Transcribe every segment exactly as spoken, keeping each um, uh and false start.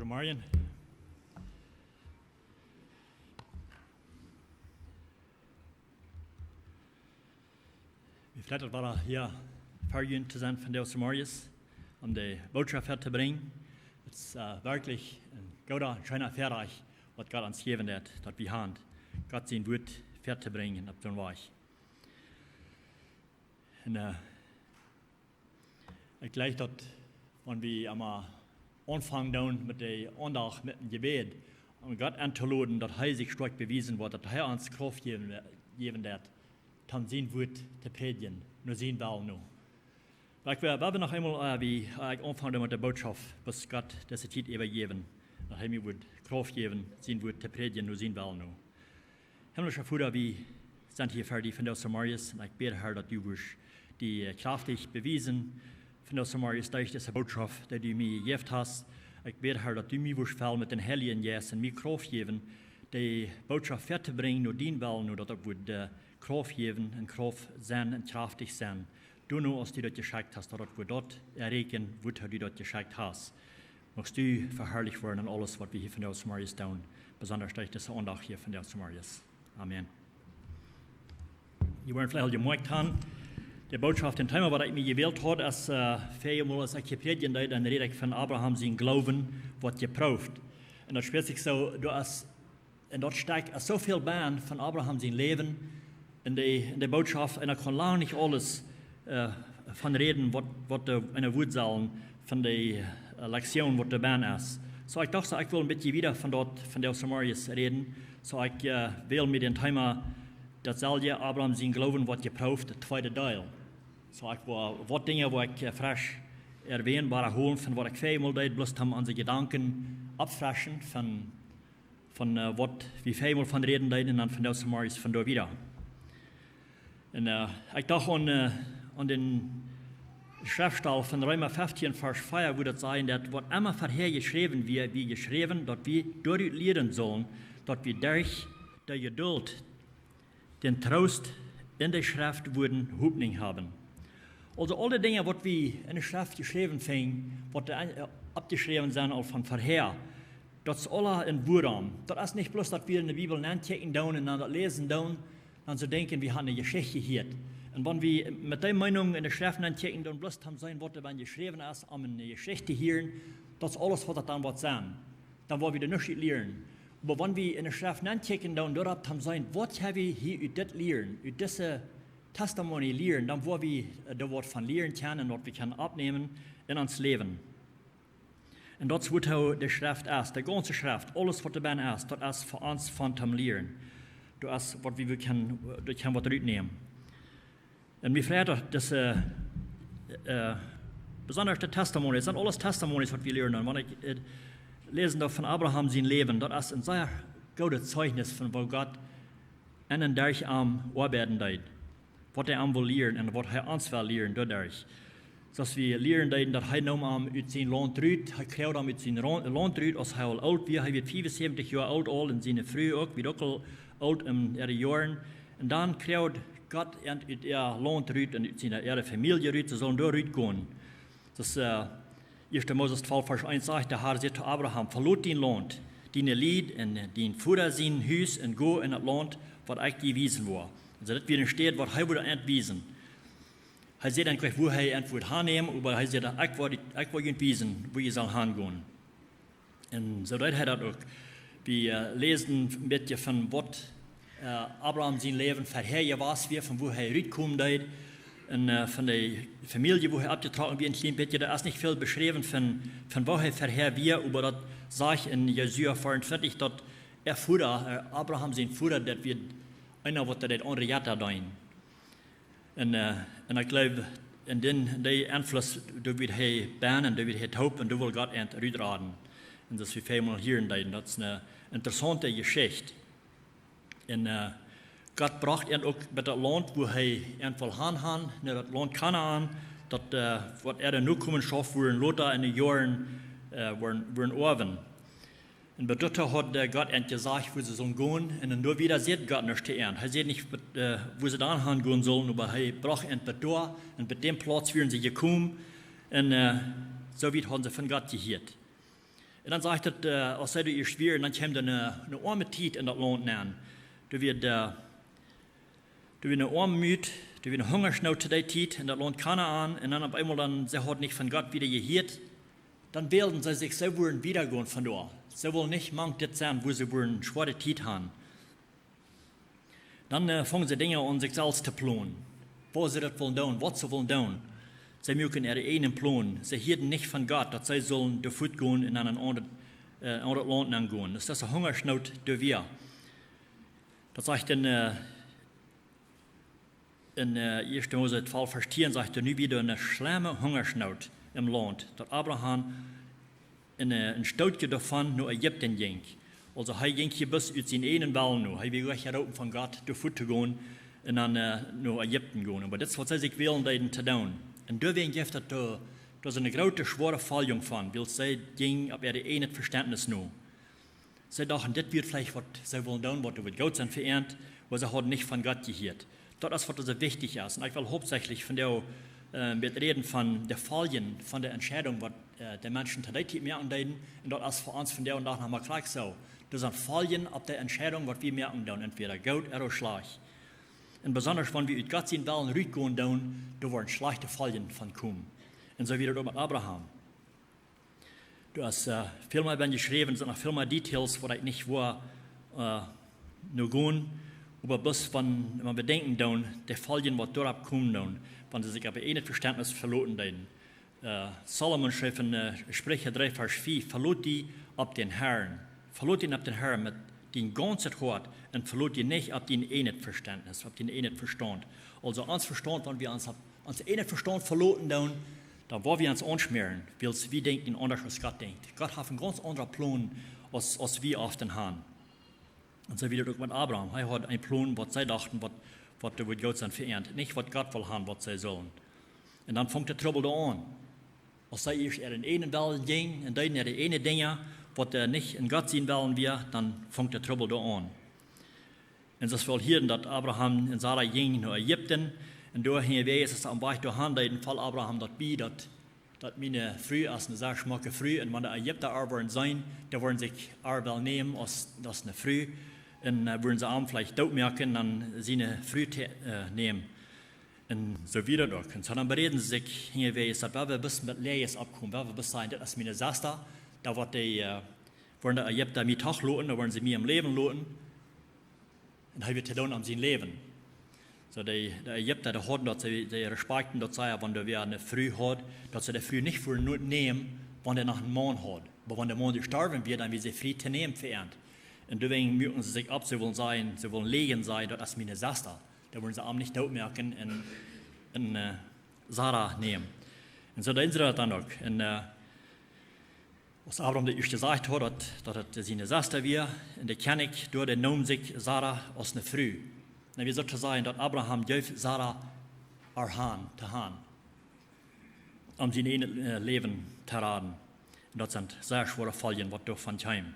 Morjen. Wie freien ons, wada hia fa junt to sennen vondoag zemorjes, om de Botschaft väatobrinjen. Et es, äh, werkjlich een gooda, scheena Väarajcht, waut Gott ons jäwen deed, daut wie haben Gott sien Wuat väatobrinjen opp soon Wajch. Un, äh, ekj jleich daut, wan wie emol aunfangen doonen met de Aundacht, met een Jebäd, om Gott auntoläden, daut hee sikj stoakj bewiesen woat, daut hee ons Krauft jäwen, jäwen deed, om sien Wuat to prädjen, no sien Wellen no. Oba ekj well, well noch eemol, äh, wie, äh, ekj aunfangen met de Botschaft, waut Gott dise Tiet äwajäwen, daut hee mie wudd Krauft jäwen, sien Wuat to prädjen, no sien Wellen no. Himmlischa Voda, wie sent hia fa die vondoag zemorjes. Un ekj bäd, Herr, daut du wurscht die, äh, kjraftich bewiesen vondoag zemorjes derch dise Botschaft, dee du mie jejäft hast. Ekj bäd, Herr, daut du mie wurscht fellen met dän Heiljen Jeist un mie Krauft jäwen, de Botschaft väatobrinjen no dien Wellen, no daut et wudd, äh, Krauft jäwen un Krauft sennen un kjraftich sennen. Doano, aus du daut jeschekjt hast, daut et wudd daut erreichen, wuatoo du daut jeschekjt hast. Muchst du veharlicht woaren en aules, waut wie hia vondoag zemorjes doonen, besonda derch dise Aundacht hia vondoag zemorjes. Amen. Jie woaren veleicht aul jemoakjt haben, de Botschaft, daut Thema, waut ekj mie jewält haud, es, äh, väl mol, aus ekj hia prädjen deed, dan räd ekj von Abraham sien Gloowen, waut jeprooft. Un daut spieet sikj soo, du hast Un daut stekjt soo väl bennen von Abraham sien Läwen en de, en de Botschaft. Un ekj kaun lang nich aules, äh, von räden, waut, waut de, enne Wurtseln von de, äh, Lektion, waut doa bennen es. Soo, ekj docht, soo, ekj well een bät wieda von daut, vondoag zemorjes räden. Soo, ekj, äh, well mie dän Thema, daut selwje Abraham sien Gloowen woat jeprooft, de tweede Deel. Soo, ekj well waut Dinja, waut ekj, äh, fresch erwähnen, wadaholen von waut ekj väl mol deed, bloos om onse Jedanken oppfreschen von von, äh, waut wie väl mol von räden deeden un dan vondoag zemorjes von doa wieda. Un, äh, ekj docht aun, äh, aun dän Schreftstäd von Reema feftieen, Varsch vea, wua daut sajcht, daut waut emma verhäa jeschräwen wia, wia jeschräwen, daut wie doarut lieren sullen, daut wie derch de Jeduld dän Troost en de Schreft wudden Hopninj haben. Aulsoo aul de Dinja, waut wie en de Schreft jeschräwen finjen, waut doa, äh, oppjeschräwen sent aul von verhäa, daut es aula een Wuarom. Daut es nich bloos, daut wie en de Bibel nenkjikjen doonen un dan daut läsen doonen, dan soo denkjen, wie haben eene Jeschicht jehieet. Un wan wie met dee Meenunk en de Schreft nenkjikjen doonen, bloos om seenen, waut doa bennen jeschräwen es, om eene Jeschicht to hieren, daut es aules, waut daut dan woat sennen. Dan woa wie doa nuscht ut lieren. Oba wan wie en de Schreft nenkjikjen doonen, doaropp om seenen, waut ha wie hia ut dit lieren, ut dise Testimony lieren, dan woa wie, äh, doa waut von lieren kjennen un waut wie kjennen oppnämen en ons Läwen. Un daut es, wuatoo de Schreft es, de gaunze Schreft, aules, waut doa bennen es, daut es fa ons von toom lieren. Daut es, waut wie, wie kjennen, doa kjennen waut rutnämen. Un mie freit daut, daut, äh, äh, besonda de Testimonies, daut sent aules Testimonies, waut wie lieren. Un wan ekj, äh, läsen doo von Abraham sien Läwen, daut es een sea goodet Zeichnis von woo Gott en un derch am oabeiden deed. Waut hee am well lieren un waut hee ons well lieren doaderch. Soo aus wie lieren deeden, daut hee neem am ut sien Launt rut, hee kjrieech am ut sien Lau-, Launt rut, aus hee aul oolt wia. Hee wia fiefunsäwentich Joa oolt aul un siene Fru uk, wia uk aul oolt en äare Joaren. Un dan kjrieech Gott an ut äa Launt rut un ut siene, äare Famielje rut, see sullen doa rutgonen. Daut, äh, ieeschte Moses twalf, Varsch eent sajcht, de Herr säd to Abraham: "Veloot dien Launt, diene Lied un dien Voda sien Hus un go en daut Launt, waut ekj die wiesen woa." Aulsoo, daut wia eene Städ, waut hee wudd an wiesen. Hee säd dan nich, wua hee an wudd hannämen, oba hee säd: "Ekj woa die, ekj woa junt wiesen, wua jie sellen hangonen." Un soo deed hee daut uk. Wie, äh, läsen een bät von waut, äh, Abraham sien Läwen verhäa wia, von wua hee rutkomen deed. Un, äh, von de Famielje, wua hee oppjetrocken wia, een kjlien bät. Doa es nich väl beschräwen von, von wua hee verhäa wia, oba daut sajcht en Josua veeauntwintich, daut äa Voda, äh, Abraham sien Voda, daut wia eena, waut daut aundre Jetta deed. Un, äh, un ekj jleew, en dän, dee Enfluss, doa wia hee bennen, doa wia hee toop un doa wull Gott an rutraden. Un daut es, wie väl mol hieren deeden, daut es eene interessaunte Jeschicht. Un, äh, Gott brocht an uk bie daut Launt, wua hee an wull han, han, no daut Launt Kanaan, daut, äh, waut äare Nokomenschoft wudden lota en de Joaren, äh, wudden, wudden oawen. Un bie daut haud, äh, Gott an jesajcht, wua see sullen gonen. Un dan doa wieda säd Gott nuscht to an. Hee säd nich, äh, wua see dan hangonen sullen, oba hee brocht an bie doa. Un bie dän Plauz wieren see jekomen. Un, äh, soo wiet hauden see von Gott jehieet. Un dan sajcht et, äh, aus see doa ieescht wieren, dan kjeem doa eene, eene oame Tiet en daut Launt nenn. Doa wia, äh, doa wia eene Oamut, doa wia eene Hungasnoot to dee Tiet en daut Launt Kanaan. Un dan opp eemol dan, see hauden nich von Gott wada jehieet. Dan wälden see sikj, see wullen wieda gonen von doa. See wullen nich mank dit sennen, wua see wullen schwoare Tiet haben. Dan, äh, fungen see Dinja aun, sikj selfst to plonen. Waut see daut wullen doonen, waut see wullen doonen. See muaken äaren eenen Plon. See hieeden nich von Gott, daut see sullen doa fuat gonen un aun een aundret, äh, aundret Launt nenn gonen. Daut es eene Hungasnoot doa wia. Daut sajcht en, äh, en, äh, ieeschte Mose twalf Varsch tieen sajcht et: Nu wia eene schlemme Hungasnoot em Launt, daut Abraham een, äh, een Stootje doavon no Ägipten jinkj. Aulsoo hee jinkj hia bloos ut sienen eenen Wellen no. Hee wia nich jeroopen von Gott, doa fuat to gonen un dan, äh, no Ägipten gonen. Oba dit es, waut see sikj wälden deeden to doonen. Un doawäajen jeft daut doa, doa soone groote, schwoare Foljunk von, wiels see jinjen opp äa eejnet Vestentnis no. See dochten, dit wia veleicht, waut see wullen doonen, waut doa wudd goot sennen fa an, oba see hauden nich von Gott jehieet. Daut es, waut soo wichtich es. Un ekj well hauptsächlich von doa, äh, met räden von de Foljen von de Entscheidunk, waut, äh, de Menschen to dee Tiet moaken deeden. Un daut es fa ons vondoag dän Dach noch mau krakjt soo. Doa sent Foljen opp de Entscheidunk, waut wie moaken doonen, entwäda goot ooda schlajcht. Un besonda, wan wie ut Gott sienen Wellen rutgonen doonen, doa woaren schlajchte Foljen von komen. Un soo wia et uk met Abraham. Doa es, äh, väl mea benn jeschräwen, sent noch väl mea Details, waut ekj nich woa, äh, no gonen. Oba bloos wan, wan wie denkjen doonen, de Foljen, waut doaropp komen doonen, wan see sikj opp äa eejnet Vestentnis veloten deeden. Äh, Salomo schreef en, äh, Spricha dree Varsch fief: Veloot die opp dän Herrn. Veloot die opp dän Herrn met dien gaunzet Hoat un veloot die nich opp dien eejnet Vestentnis, opp dien eejnet Vestaunt. Aulsoo ons Vestaunt, wan wie ons opp ons eejnet Vestaunt veloten doonen, dan woa wie ons aunschmäaren, wiels wie denkjen aundasch aus Gott denkjt. Gott haft een gaunz aundren Plon aus, aus wie oft haben. Un soo wia et uk met Abraham. Hee haud een Plon, waut see dochten, waut, waut doa wudd goot sennen fa an. Nich, waut Gott wull haben, waut see sullen. Un dan funk de Trubbel doa aun. Aus see ieescht äaren eejnen Wellen jinjen un deeden äare eejne Dinja, waut, äh, nich en Gott sienen Wellen wia, dan funk de Trubbel doa aun. Un soo es woll hia, daut Abraham un Sara jinjen no Ägipten. Un doa hinjawäajes, aus see aum Wajch doahan deeden, foll Abraham daut bie, daut, daut miene Fru es eene sea schmocke Fru. Un wan de Ägipta äa woaren seenen, dee woaren sikj äa well nämen aus, aus eene Fru. Un, äh, woaren see am veleicht doot moaken, dan siene Fru to, äh, nämen. Un soo wia daut uk. Un soo dan beräden see sikj hinjawäajes, daut wan wie bloos met Läajes oppkomen, wan wie bloos sajen, dit es miene Sesta, dan woat dee, äh, woaren de Ägipta mie doch loten, dan woaren see mie em Läwen loten. Un hee wia to doonen om sien Läwen. Soo, de, de Ägipta, dee hauden daut, see, dee respakjten daut, see, wan doa wäa eene Fru haud, daut see de Fru nich wullen no-, nämen, wan dee noch een Maun haud. Oba wan de Maun jestorwen wia, dan wia see frie to nämen fa an. Un doawäajen muaken see sikj opp, see wullen sajen, see wullen läajen, sajen, daut es miene Sesta. Dan woaren see am nich doot moaken un, un, äh, Sara nämen. Un soo deeden see daut dan uk. Un, äh, aus Abraham daut ieescht jesajcht haud, daut, daut et siene Sesta wia, un de Kjennich doa, dee neem sikj Sara aus eene Fru. Dan wia soo to sajen, daut Abraham jeef Sara äa han, to han, om sien eejnet, äh, Läwen to raden. Un daut sent sea schwoare Foljen, waut doavon kjeemen.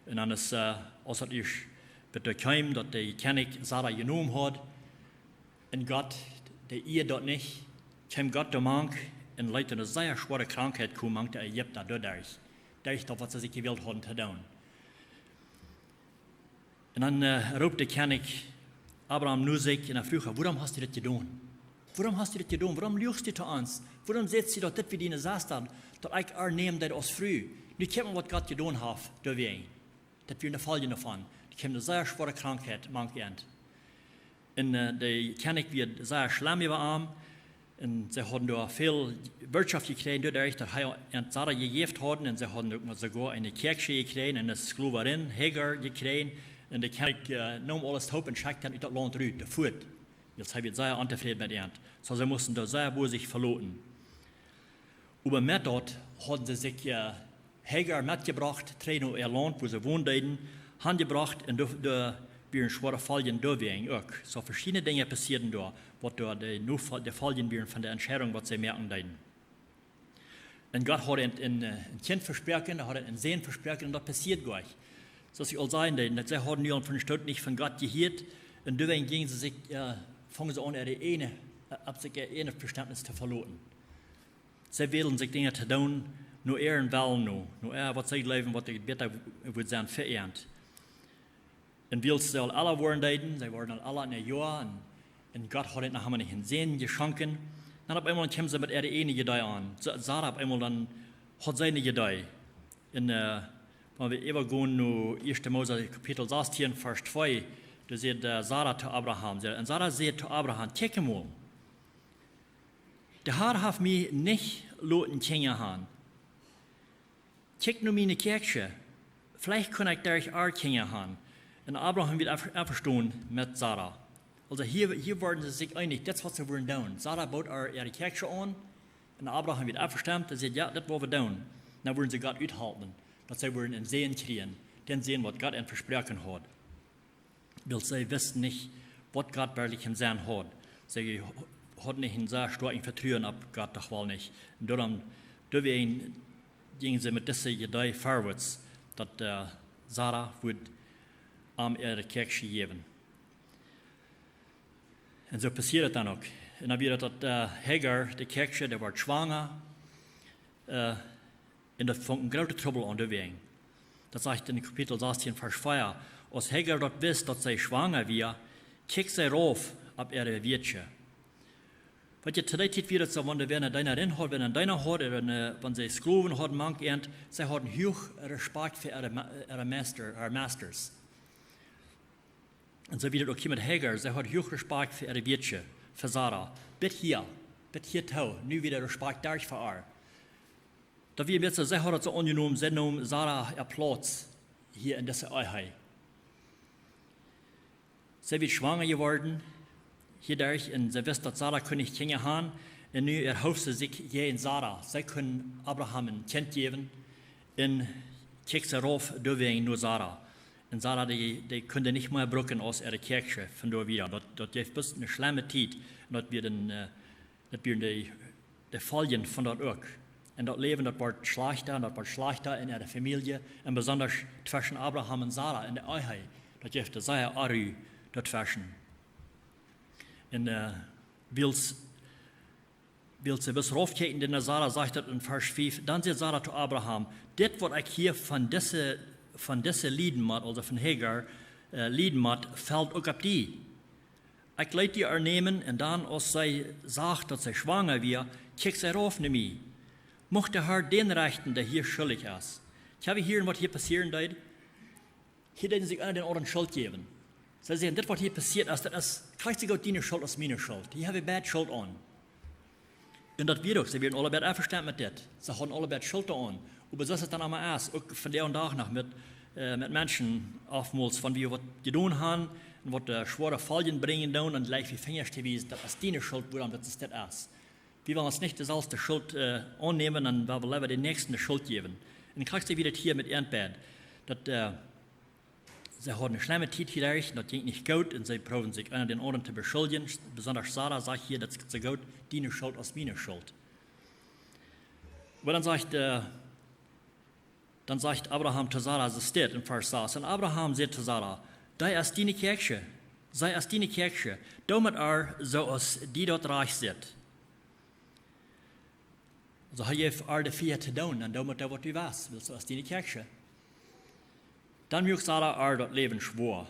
Un dan es, äh, aus daut ieescht bat doa kjeem, daut de Kjennich Sara jenomen haud, un Gott, dee ieed daut nich, kjeem Gott doa mank un leet eene sea schwoare Krankheit komen mank de Ägipta doaderch. Derch daut, waut see sikj jewält hauden to doonen. Un dan, äh, roopt de Kjennich Abraham no sikj un hee fruach: Wuarom hast du dit jedonen? Wuarom hast du dit jedonen? Wuarom luachst du to ons? Wuarom sajchst du, daut dit wia diene Sesta, daut ekj äa nämen deed aus Fru? Nu kjikj mau, waut Gott jedonen haft doawäajen. Daut wia eene Folj doavon. Doa kjeem eene sea schwoare Krankheit mank an. Un, äh, de Kjennich wia sea schlemm äwa am. Un see hauden doa väl Wirtschoft jekjräajen, doaderch daut hee an Sara jejäft haud. Un see hauden uk mau soogoa eene Kjäakjsche jekjräajen, eene Sklowarin, Hagar, jekjräajen. Un de Kjennich, äh, neem aules toop un schekjt an ut daut Launt rut, doa fuat. Wiels hee wia sea ontofräd met an. Soo, see musten doa sea bosich veloten. Oba met daut hauden see sikj, äh, Hagar metjebrocht, trigj no äa Launt, wua see wonen deeden, hanjebrocht, un doa, doa wieren schwoare Foljen doawäajen uk. Soo veschiedne Dinja passieeden doa, waut doa de, no, de Foljen wieren von de Entscheidunk, waut see moaken deeden. Un Gott haud an, an, äh, een Kjint vesproaken, hee haud an een Sän vesproaken, un daut passieed nich. Soo aus ekj aul säd, daut see hauden nu aul fa eene Stoot nich von Gott jehieet, un doawäajen jinjen see sikj, äh, fungen see aun, äare eejne, äh, opp sikj äa eejnet Vestentnis to veloten. See wullen sikj Dinja to doonen, no äaren Wellen no, no äa, waut see jleewen, waut de bäta wudd sennen fa an. Un wiels see aul ella woaren deeden, see woaren aul ella en äa Joa, un, un Gott haud an noch emma nich eenen Sän jeschonken. Dan opp eemol kjeem see met äare eene Iedee aun. Sa-, Sara opp eemol dan haud see eene Iedee. Un, äh, wan wie äwagonen no Ieeschte Mose Kapitel sastieen, Varsch twee, doa sajcht, äh, Sara to Abraham, sajcht, un Sara säd to Abraham: "Kjikj emol, de Har haft mie nich loten Kjinja han. Kjikj no miene Kjäakjsche, veleicht kaun ekj derch ar Kjinja han." Un Abraham wia env-, envestonen met Sara. Aulsoo hia, hia wieren see sikj eenich, dit es waut see wudden doonen. Sara bood ar äare Kjäakjsche aun, un Abraham wia envestonen, hee säd: "Jo, dit woa wie doonen." Dan wudden see Gott uthalpen, daut see wudden eenen Sän kjrieen, dän Sän, waut Gott an vesproaken haud. Wiels see wisten nich, waut Gott werkjlich em Senn haud. See hauden nich een sea stoakjet Vetruen opp Gott, doch woll nich. Un doarom, doawäajen jinjen see met dise Iedee verwoats, daut, äh, Sara wudd am äare Kjäakjsche jäwen. Un soo passieed daut dan uk. Un dan wia daut, daut, äh, Hagar, de Kjäakjsche, dee wort schwanga, äh, un daut funk een groote Trubbel aun doawäajen. Daut sajcht en Kapitel sastieen, Varsch vea: "Aus Hagar daut wist, daut see schwanga wia, kjikjt see rauf opp äare Wieetsche." Weetst, to dee Tiet wia daut soo, wan doa wäa eene Deenarin haud, wäa eenen Deena haud, ooda eene, wan see Sklowen hauden mank an, see hauden huach Respakjt fa äare Ma-, äare Meister, äare Meisters. Un soo wia daut uk hia met Hagar, see haud huach Respakjt fa äare Wieetsche, fa Sara. Bat hia, bat hia too, nu wia de Respakjt doa fa ar. Daut wia met soo, see haud daut soo aunjenomen, see neem Sara äa Plauz hia en dise Ehe. See wia schwanga jeworden, hia derch, un see wist, daut Sara kunn nich Kjinja han, un nu erhoof see sikj jäajen Sara. See kunn Abraham een Kjint jäwen, un kjikjt see rauf doawäajen no Sara. Un Sara, dee, dee kunn dee nich mea brucken aus äare Kjäakjsche von doa wieda. Daut, daut jeef bloos eene schlemme Tiet, un daut wia dan, äh, daut wieren de, de Foljen von daut uk. Un daut Läwen, daut wort schlajchta un daut wort schlajchta en äare Famielje. Un besonda tweschen Abraham un Sara en de Ehe. Daut jeef de sea Onru doatweschen. Un, äh, wiels, wiels see bat rauf kjikjten no Sara, sajcht daut en Varsch fief: "Dan säd Sara to Abraham: Dit, waut ekj hia von dise, von dise lieden mott, aulsoo von Hagar, äh, lieden mott, felt uk opp die. Ekj leet die ar nämen, un dan, aus see sach, daut see schwanga wia, kjikjt see rauf no mie. Mucht de Har dän rechten, dee hia schuldich es." Kjenn wie hieren, waut hia passieren deed? Hia deeden see sikj eena dän aundren Schult jäwen. See säden: "Dit, waut hia passieet es, daut es krakjt soo goot diene Schult aus miene Schult. Hia hab wie beid Schult aun." Un daut wia uk, see wieren aule beid envestonen met dit. See hauden aule beid Schult aun. Oba soo es daut dan emma es, uk vondoag dän Dach noch met, äh, met Menschen oftmols, wan wie waut jedonen haben un waut, äh, schwoare Foljen brinjen doonen, un jlikj wie Finjasch to wiesen, daut es diene Schult, wuarom daut dit es. Wie wellen ons nich de selwje Schult, äh, aunnämen, dan well wie leewa dän Näakjsten de Schult jäwen. Un krakjt soo wia daut hia met an beid. Daut, äh, see hauden eene schlemme Tiet hia, daut jinkj nich goot, un see proowden sikj eena dän aundren to beschuldjen. Besonda Sara sajcht hia, daut es soo goot diene Schult aus miene Schult. Oba dan sajcht, äh, dan sajcht Abraham to Sara, soo steit en Varsch sas: "Un Abraham säd to Sara: Dee es diene Kjäakjsche, see es diene Kjäakjsche, doo met ar soo aus die daut rajcht sitt." Aulsoo hee jeef ar de Frieheit to doonen, un doo met ar waut du west, wiels soo es diene Kjäakjsche. Dan muak Sara ar daut Läwen schwoa.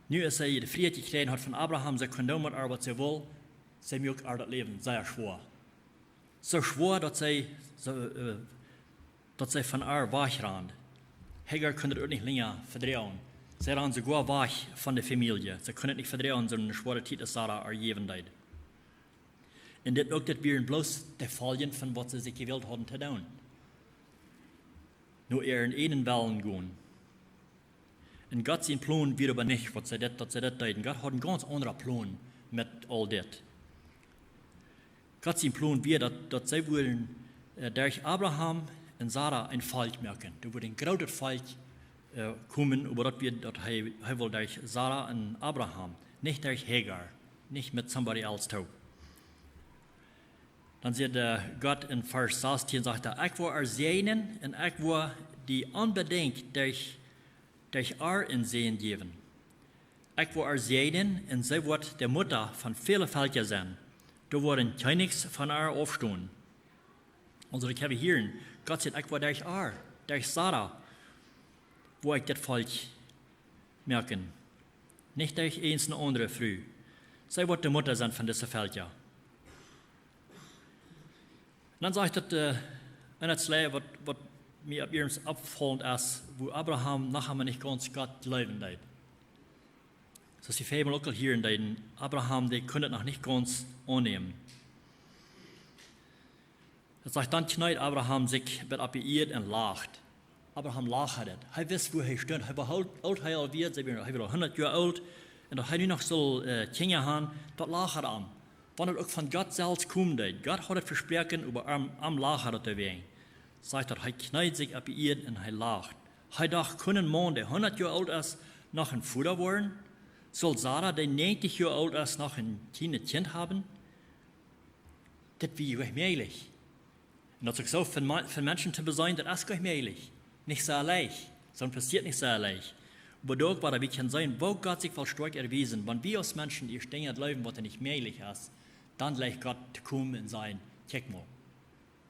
Nu aus see de Frieheit jekjräajen haud von Abraham, see kunn doonen met ar waut see wull, see muak ar daut Läwen sea schwoa. Soo schwoa, daut see, soo, äh, daut see von ar wajchrand. Hagar kunn daut uk nich lenja vedroagen. See rand soogoa wajch von de Famielje. See kunn daut nich vedroagen, soone schwoare Tiet aus Sara ar jäwen deed. Un dit uk, dit wieren bloos de Foljen von waut see sikj jewellt hauden to doonen. No äaren eenen Wellen gonen. Un Gott sien Plon wia oba nich, waut see dit, daut see dit deeden. Gott haud een gaunz aundra Plon met aul dit. Gott sien Plon wia, daut, daut see wudden, äh, derch Abraham un Sara een Volkj moaken. Doa wudd een grootet Volkj, äh, komen, oba daut wia, daut hee, hee wull derch Sara un Abraham, nich derch Hagar, nich met somebody else too. Dan sajcht, äh, Gott en Varsch sastieen, sajcht hee: "Ekj woa ar säajnen un ekj woa die onbedinjt derch, derch ar een Sän jäwen. Ekj woa ar säajnen un see woat de Mutta von väle Velkja sennen. Doa woaren Kjennichs von ar aufstonen." Aulsoo, ekj hab hia, Gott sajcht: "Ekj woa derch ar, derch Sara, woa ekj dit Volkj moaken. Nich derch eene aundre Fru. See woat de Mutta sennen von dise Velkja." Un dan sajcht daut, äh, en daut Schlajcht, waut, waut mie opp iernst oppfaulent es, woo Abraham noch emma nich gaunz Gott jleewen deed. Soo aus wie väajemols uk aul hia deeden, Abraham, dee kunn et noch nich gaunz aunnämen. Daut sajcht: "Dan kjneed Abraham sikj bat opp de Ieed un lacht." Abraham lachad. Hee wist, woo hee stunt. Hee behilt, oolt hee aul wia, see wieren, hee wia aul hundat Joa oolt. Un daut hee nu noch sull, äh, Kjinja han, daut lachad am. Wan et uk von Gott selfst komen deed. Gott haud et vesproaken, oba am, am lachad daut doawäajen. Sajcht daut, hee kjneed sikj opp de Ieed un hee lacht. Hee docht: "Kunn een Maun, dee hundat Joa oolt es, noch een Voda woaren? Sull Sara, dee näajentich Joa oolt es, noch een kjlienet Kjint haben?" Dit wia nich mäajlich. Un daut es uk soo, von Ma-, von Menschen to beseenen, daut es nich mäajlich. Nich soo leicht. Soo passieet nich soo leicht. Oba doa uk, wua wie kjennen seenen, woo Gott sikj well stoakj erwiesen, wan wie aus Menschen ieescht Dinja jleewen, waut nich mäajlich es, dan leicht Gott to komen un sajen: "Kjikj mol,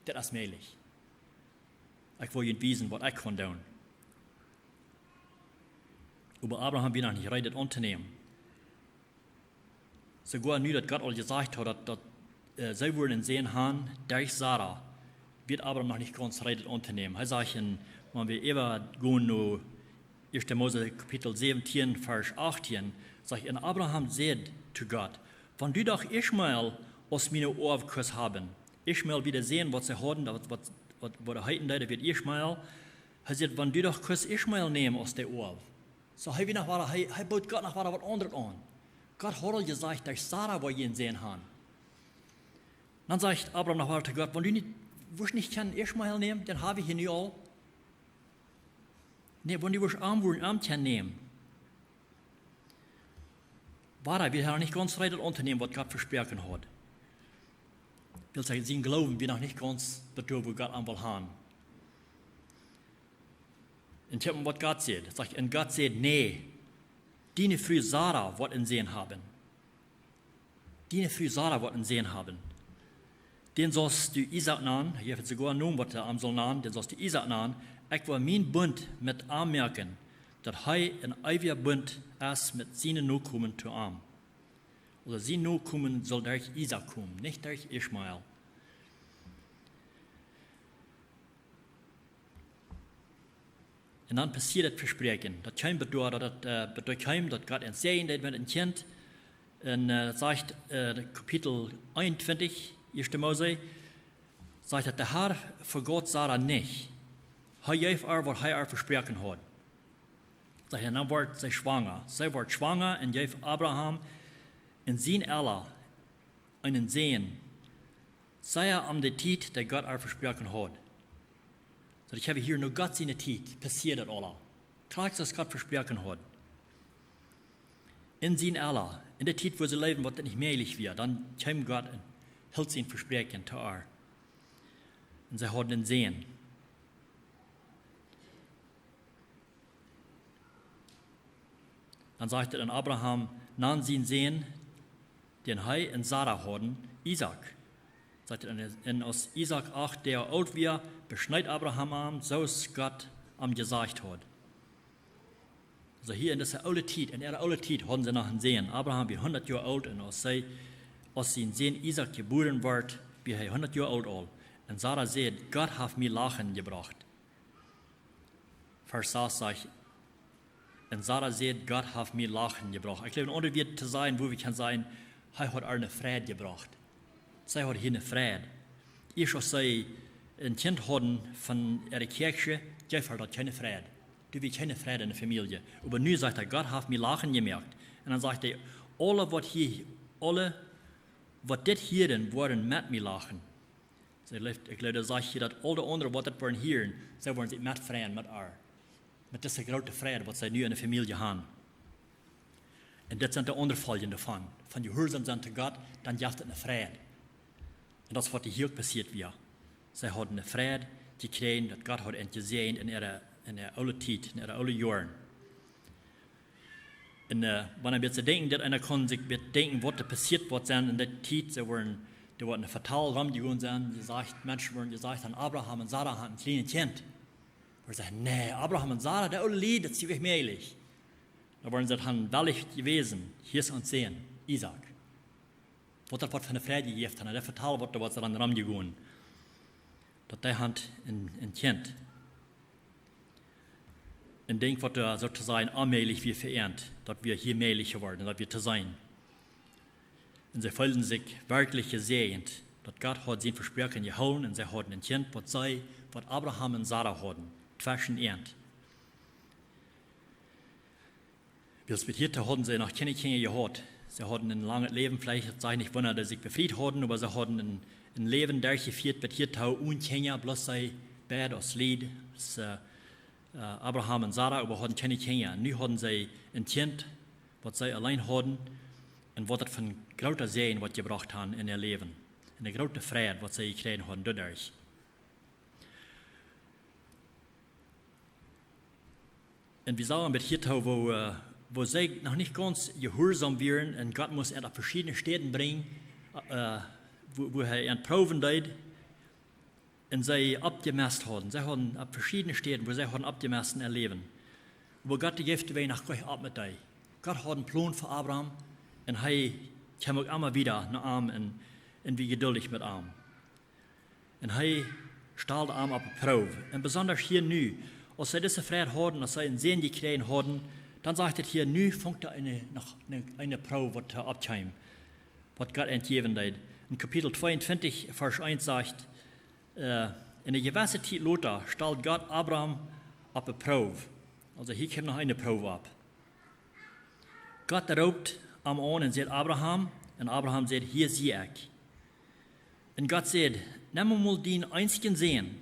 dit es mäajlich. Ekj well junt wiesen, waut ekj kaun doonen." Oba Abraham wia noch nich reed, dit auntonämen. Soogoa nu daut Gott aul jesajcht haud, daut, daut, äh, see wudden een Sän han derch Sara, wia Abraham noch nich gaunz reed, dit auntonämen. Hee sajcht en, wan wie äwa gonen no Ieeschte Mose Kapitel säwentieen, Varsch achtieen, sajcht: "Un Abraham säd to Gott: Wan du doch Ismael aus mien Oaw kust haben." Ismael wia de Sän, waut see hauden, daut, waut, waut, waut heeten deed, daut wia Ismael. Hee säd: "Wan du doch kust Ismael nämen aus de Oaw." Soo, hee wia noch wada, hee, hee bood Gott noch wada waut aundret aun. Gott haud aul jesajcht, daut Sara woat een Sän han. Dan sajcht Abraham noch wada to Gott: "Wan du nich, wurscht nich kjennen Ismael nämen, dän hab ekj hia nu aul. Nä, wan du wurscht am, wurscht am kjennen nämen." Wada wia hee nich gaunz reed, daut auntonämen, waut Gott vesproaken haud. Wiels sien Gloowen wia noch nich gaunz doa, wua Gott am wull han. Un kjikj, waut Gott sajcht. Sajcht, un Gott säd: "Nä, diene Fru Sara woat een Sän haben. Diene Fru Sara woat een Sän haben. Dän saust du Isaak nanen." Hee haft soogoa een Nomen, waut hee am saul nanen. "Dän saust du Isaak nanen. Ekj woa mienen Bunt met am moaken, daut hee een eewja Bunt es met siene Nokomen to am." Aulsoo sien Nokomen saul derch Isaak komen, nich derch Ismael. Un dan passieed daut Vespräakjen. Daut kjeem doaderch, daut, äh, doaderch kjeem, daut Gott een Säajen deed met een Kjint. Un, äh, daut sajcht, äh, Kapitel eenuntwintich, Ieeschte Mose, sajcht daut: "De Har vejät Sara nich. Hee jeef ar, waut hee ar vesproaken haud." Sajcht, un dan wort see schwanga. See wort schwanga un jeef Abraham en sien Ella eenen Sän, sea om de Tiet, dee Gott ar vesproaken haud. Soo, ekj hab hia no Gott siene Tiet, passieed daut aula. Krakjt soo aus Gott vesproaken haud. En sien Ella, en de Tiet, wua see läwden, waut daut nich mäajlich wia, dan kjeem Gott un hilt sien Vespräakjen to ar. Un see hauden een Sän. Dan sajcht et, un Abraham nand sien Sän, dän hee un Sara hauden, Isaak. Sajcht et, un, un aus Isaak acht Doag oolt wia, beschneed Abraham am, soo aus Gott am jesajcht haud. Soo hia en dise oole Tiet, en äare oole Tiet hauden see noch een Sän. Abraham wia hundat Joa oolt un aus see, aus sien Sän Isaak jebuaren wort, wia hee hundat Joa oolt aul. Un Sara säd: "Gott haft mie Lachen jebrocht." Varsch sas sajcht: "Un Sara säd: Gott haft mie Lachen jebrocht." Ekj jleew, een aundret Wuat to sajen, wua wie kjennen sajen, hee haud ar eene Freid jebrocht. See haud hia eene Freid. Ieescht aus see een Kjint hauden von äare Kjäakjsche, jeef ar daut kjeene Freid. Doa wia kjeene Freid en de Famielje. Oba nu sajcht hee: "Gott haft mie Lachen jemoakt." Un dan sajcht hee: "Aule, waut hia, aule, waut dit hieren, woaren met mie lachen." See jleew, ekj jleew, daut sajcht hia, daut aul de aundre, waut daut woaren hieren, see woaren sikj met freien met ar. Met dise groote Freid, waut see nu en de Famielje han. Un dit sent de aundre Foljen doavon. Wan jie jehuarsom sent to Gott, dan jeft et eene Freid. Un daut es, waut hia uk passieet wia. See hauden eene Freid jekjräajen, daut Gott haud an jesäajent en äare, en äare oole Tiet, en äare oole Joaren. Un, äh, wan wie daut denkjen, daut eena kaun sikj bie denkjen, waut doa passieet woat sennen en dee Tiet, see woaren Doa woat een Vetal romjegonen sennen, jesajcht, Menschen woaren jesajcht: "Abraham un Sara haben een kjlienet Kjint." Woaren see sajen: "Nä, Abraham un Sara, dee oole Lied, daut es nich mäajlich." Dan woaren see daut haben wellich jewäsen: "Hia es ons Sän, Isaak." Waut daut woat fa eene Freid jejäft haben, daut Vetal woat doa woat dan romjegonen, daut dee haben een, een Kjint. Een Dinkj, waut doa soo to sajen onmäajlich wia fa an, daut wia hia mäajlich jeworden, daut wia to sennen. Un see feelden sikj werkjlich jesäajent, daut Gott haud sien Vespräakjen jehoolen un see hauden een Kjint, waut see, waut Abraham un Sara hauden, tweschen an. Wiels bat hia hauden see noch kjeene Kjinja jehaut. See hauden een langet Läwen, veleicht, daut saj ekj nich, wanea see sikj befriet hauden, oba see hauden een, een Läwen derchjefieet bat hia, onen Kjinja, bloos see beid aus Lied, aus, äh, äh, Abraham un Sara, oba hauden kjeene Kjinja. Nu hauden see een Kjint, waut see auleen hauden, un waut daut fa een groota Sän woat jebrocht haben en äa Läwen. Un eene groote Freid, waut see jekjräajen hauden doaderch. Un wie sagen bat hia, woo, äh, woo see noch nich gaunz jehuarsom wieren un Gott must an opp veschiedne Städen brinjen, äh, woo, woo hee an proowen deed, un see oppjemest hauden. See hauden opp veschiedne Städen, woo see hauden oppjemest en äa Läwen. Oba Gott, dee jeef doawäajen noch nich opp met dee. Gott haud een Plon fa Abraham un hee kjeem uk emma wada no am un, un wia jeduldich met am. Un hee stald am opp de Proow. Un besonda hia nu, aus see dise Freid hauden, aus see een Sän jekjräajen hauden, dan sajcht et hia, nu funk doa eene, noch eene, eene Proow, waut, äh, oppkjeem, waut Gott an jäwen deed. En Kapitel tweeuntwintich, Varsch eent sajcht, äh, en eene jewesse Tiet lota stald Gott Abraham opp de Proow. Aulsoo hia kjemt noch eene Proow opp. Gott roopt am aun un sajcht: "Abraham." Un Abraham sajcht: "Hia sie ekj." Un Gott sajcht: "Nemm mol dien eensjen Sän."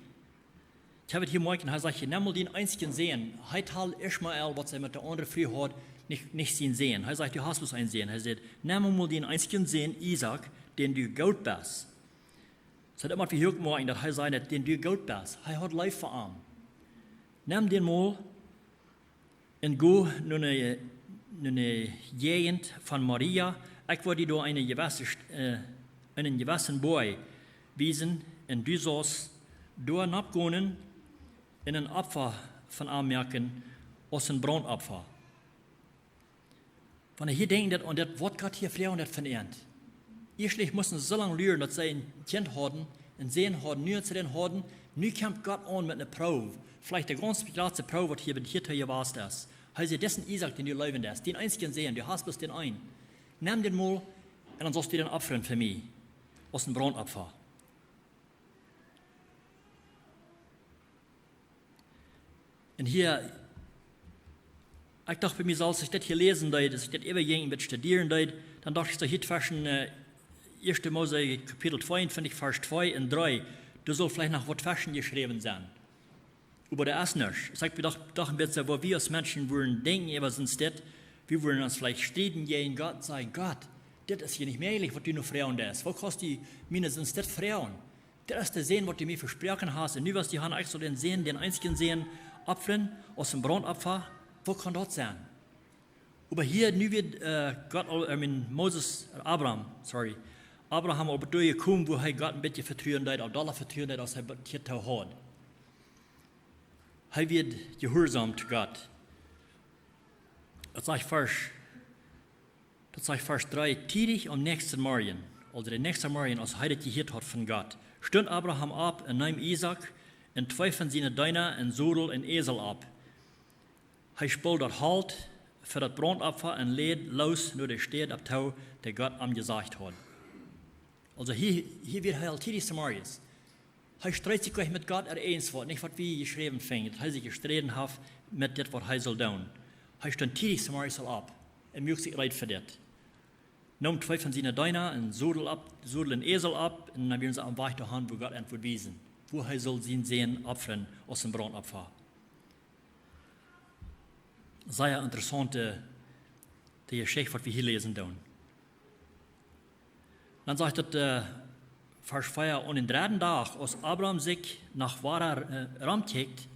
Ekj hab et hia moakjen, hee sajcht: "Nemm mol dien eensjen Sän." Hee talt Ismael, waut see met de aundre Fru haud, nich, nich sien Sän. Hee sajcht: "Du hast bloos een Sän." Hee sajcht: "Nemm mol dien eensjen Sän, Isaak, dän du goot best." Soo, daut mott wie hia uk moakjen, daut hee säd, dän du goot best. Hee haud leef fa am. "Nemm dän mol un go no eene, no eene Jäajent von Moria. Ekj woa die doa eene jewesse St-, äh, eenen jewessen Boaj wiesen, un du saust doa nopp gonen un een Opfa von am moaken, aus een Brauntopfa." Wan wie hia denkjen, daut, un daut, waut Gott hia froagen deed von an. Ieeschtlich musten see soo lang luren, daut see een Kjint hauden, een Sän hauden, nu aus see dän hauden, nu kjemt Gott aun met eene Proow. Veleicht de gaunz jratste Proow, waut hia bat hia jewast es. Hee sajcht: "Disen Isaak, dän du leewen deist, dien eensjen Sän, du hast bloos dän eenen. Nemm dän mol un dan saust du dän opfren fa mie, aus een Brauntopfa." Un hia, ekj docht bie mie selfst, aus ekj dit hia läsen deed, aus ekj dit äwajinj un studieren deed, dan docht ekj soo hia tweschen, äh, Ieeschte Mose Kapitel tweeuntwintich, Varsch twee un dree, doa saul veleicht noch waut tweschen jeschräwen sennen. Oba doa es nuscht. Soo ekj docht, docht een bät, woo wie aus Menschen wudden denkjen äwa soont, dit, wie wudden ons veleicht strieden jäajen Gott, sajen: "Gott, dit es hia nich mäajlich, waut du nu froagen deist. Woo kaust du mie soont, dit froagen? Dit es de Sän, waut du mie vesproaken hast. Un nu west du han, ekj saul dän Sän, dän eensjen Sän opfren, aus een Brauntopfa. Woo kaun daut sennen?" Oba hia, nu wia, äh, Gott aul, I mean, Moses, Abraham, sorry. Abraham opp daut Doa jekomen, wua hee Gott een bät vetruen deed, aul dolla vetruen deed, aus hee bat hia haud. Hee wia jehuarsom to Gott. Daut sajcht Varsch Daut sajcht Varsch dree: "Tiedich aum näakjsten Morjen", aulsoo dän näakjsten Morjen, aus hee daut jehieet haud von Gott, stunt Abraham opp un neem Isaak un twee von siene Deena un sodeld een Äsel opp. Hee spold daut Holt fa daut Brauntopfa un leet loos no de Städ opp too, dee Gott am jesajcht haud. Aulsoo hia, hia wia hee aul tiedich zemorjes. Hee street sikj nich met Gott, ea eens waut, nich waut wie jeschräwen finjen, daut hee sikj jesträden haft met dit, waut hee sull doonen. Hee stunt tiedich zemorjes aul opp un muak sikj reed fa dit. Neem twee von siene Deena un sodeld opp, sodeld een Äsel opp, un dan wieren see aum Wajch doahan, wua Gott an wudd wiesen, wua hee sull sienen Sän opfren aus een Brauntopfa. Sea interessaunte, de Jeschicht, waut wie hia läsen doonen. Dan sajcht et, äh, Varsch vea: "Aun dän dredden Dach, aus Abraham sikj no Gerar, äh, romkjikjt,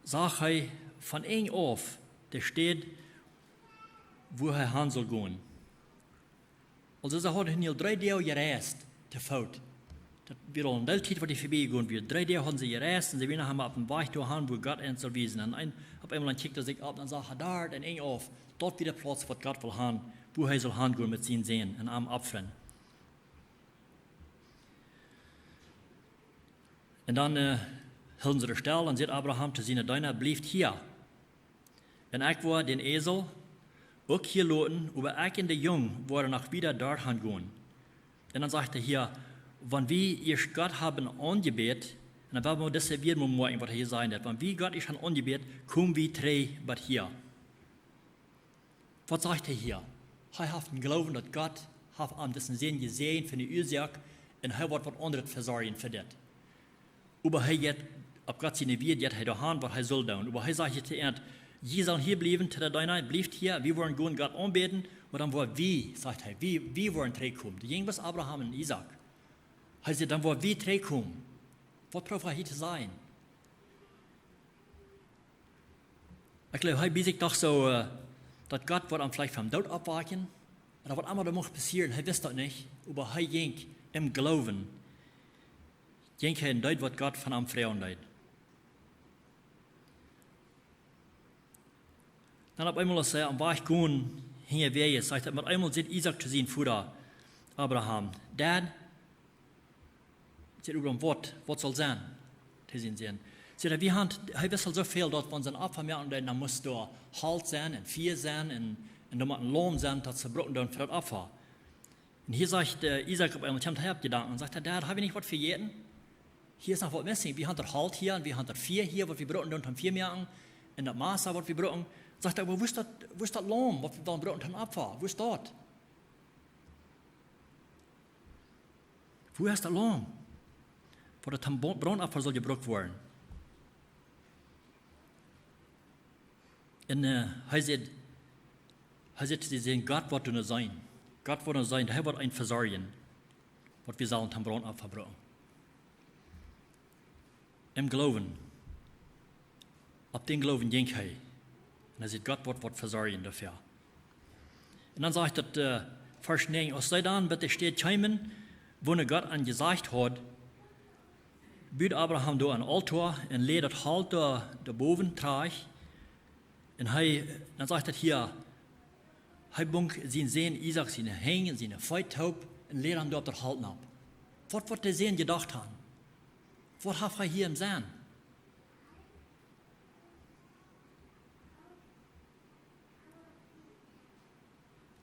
sach hee von enj auf de Städ, wua hee han sull gonen." Aulsoo see hauden nu aul dree Doag jereist to Foot. Daut wia aul ne Tiet, waut dee verbie jegonen wieren. Dree Doag hauden see jereist un see wieren noch emma opp dän Wajch doahan, wua Gott an sull wiesen. Un een, opp eemol dan kjikjt hee sikj opp un sach hee doa een Enj auf. Daut wia de Plauz, waut Gott wull han, wua hee sull hangonen met sienen Sän un am opfren. Un dan hilden see doa stell un säd Abraham to siene Deena: "Blieft hia. Un ekj woa dän Esel uk hia loten, oba ekj un de Jung woaren noch wieda doahan gonen." Un dan sajcht hee hia: "Wan wie ieescht Gott haben aunjebät", un dan well wie dise Wieed mol moakjen, waut hee hia sajen deit: "Wan wie Gott ieescht haben aunjebät, kom wie trigj bat hia." Waut sajcht hee hia? Hee haft een Gloowen, daut Gott haft am disen Sän jesäajent fa ne Uasoak un hee woat waut aundret vesorjen fa dit. Oba hee jeit opp Gott siene Wieed, jeit hee doahan, waut hee sull doonen. Oba hee sajcht hia to an: "Jie sellen hia bliewen, to de Deena, blieft hia, wie woaren gonen Gott aunbäden, oba dan woa wie", sajcht hee, "wie, wie woaren trigjkomen." Doa jinkj bloos Abraham un Isaak. Hee säd: "Dan woa wie trigjkomen." Waut proowt hee hia to sajen? Ekj jleew, hee bie sikj docht soo, daut Gott wudd am veleicht vom Doot oppwakjen, ooda waut emma doa mucht passieren, hee wist daut nich, oba hee jinkj em Gloowen, jinkj hee un deed, waut Gott von am froagen deed. Dan opp eemol, aus see aum Wajch gonen, hinjawäajes, sajcht daut, opp eemol säd Isaak to sienen Voda Abraham: "Dad", säd Abraham, "waut, waut saul sennen?" Hee säd, säd, hee wist aul soo väl, daut wan see een Opfa moaken, dan must doa Holt sennen un Fia sennen un, un doa mott een Laum sennen, daut see brucken dan fa daut Opfa. Un hia sajcht Isaak opp eemol, kjemt hee opp Jedanken un sajcht: "Dad, hab wie nich waut vejäten? Hia es noch waut missing. Wie haben daut Holt hia un wie haben daut Fia hia, waut wie brucken dan toom Fia moaken, un daut Massa, waut wie brucken." Sajcht hee: "Oba wua es daut, wua es daut Laum, waut wie dan brucken toom Opfa? Wua es daut? Wua es daut Laum, waut toom Bo-, Braundopfa saul jebrukt woaren?" Un hee säd, hee säd to sienen Sän: "Gott woat doa sennen. Gott woat doa sennen. Hee woat een vesorjen, waut wie sellen toom Braundopfa brucken." Em Gloowen. Opp dän Gloowen jinkj hee. Un hee säd: "Gott woat waut vesorjen doafäa." Un dan sajcht daut, Varsch näajen: "Aus see dan bat de Städ kjeemen, wua Gott an jesajcht haud, bud Abraham doa een Aultoa un läd daut Holt doa, doa bowen trajcht." Un hee, dan sajcht daut hia, hee bunk sienen Sän Isaak siene Henj un siene Feet toop un läd am doa opp daut Holt nopp. Waut, waut woat de Sän jedocht haben? Waut haft hee hia em Senn?